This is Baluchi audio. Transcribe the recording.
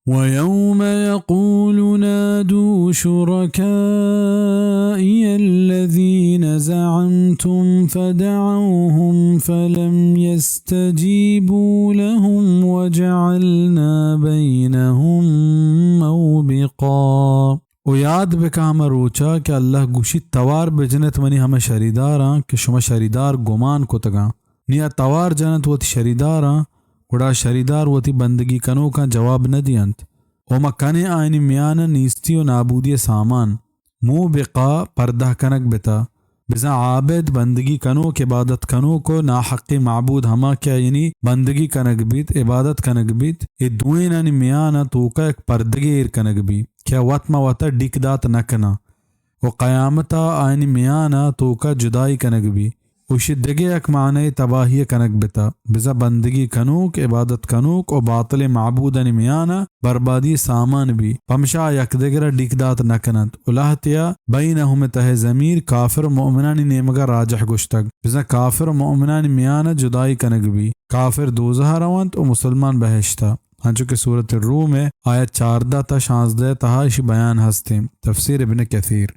ويوم يقول نادوا شركائي الذين زعمتم فدعوهم فلم يستجيبوا لهم وجعلنا بينهم موبقا۔ و یاد بکا ہما روچا کہ اللہ گوشی، توار بجنت منی ہما شریداراں کہ شما شریدار گمان کتگاں۔ نیا توار جنت وتی شریداراں، گڑا شریدار وتی بندگی کنوکاں جواب نہ دینت۔ و ما کنیں آیانی میان نیستی و نابودی سامان، موبقا، پردہ کنگ بتا۔ بزاں عابد، بندگی کنوک، عبادت کنوک و ناحقیں معبود ہما کہ آیانی بندگی کنگ بیت، عبادت کنگ بیت، اے دوئینانی میان ء توکا یک پردگے ایر کنگ بیت کہ آ وت ما وتا ڈیک دات نہ کناں و قیامت ء آیانی میان ء توکا جدائی کنگ بیت۔ و ایشی دگہ یک معنی تباہی ء کنگ بتا۔ بزاں بندگی کنوک، عبادت کنوک و باطل معبودانی میان ء بربادی سامان بی، پمشا آ یک دگر ء ڈیک دات نہ کننت۔ و لہتیا بینہم تہ ضمیر کافر و مؤمنانی نیمگا راجح گوشتگ۔ بزاں کافر و مؤمنانی میان ء جدائی کنگ بی۔ کافر دوزہ ء رونت و مسلمان بہشت ء۔ انچو کہ سورت الروم ء آیت چاردہ تا شانزدہ تہا اشی بیان ہستیں۔ تفسیر ابن کثیر۔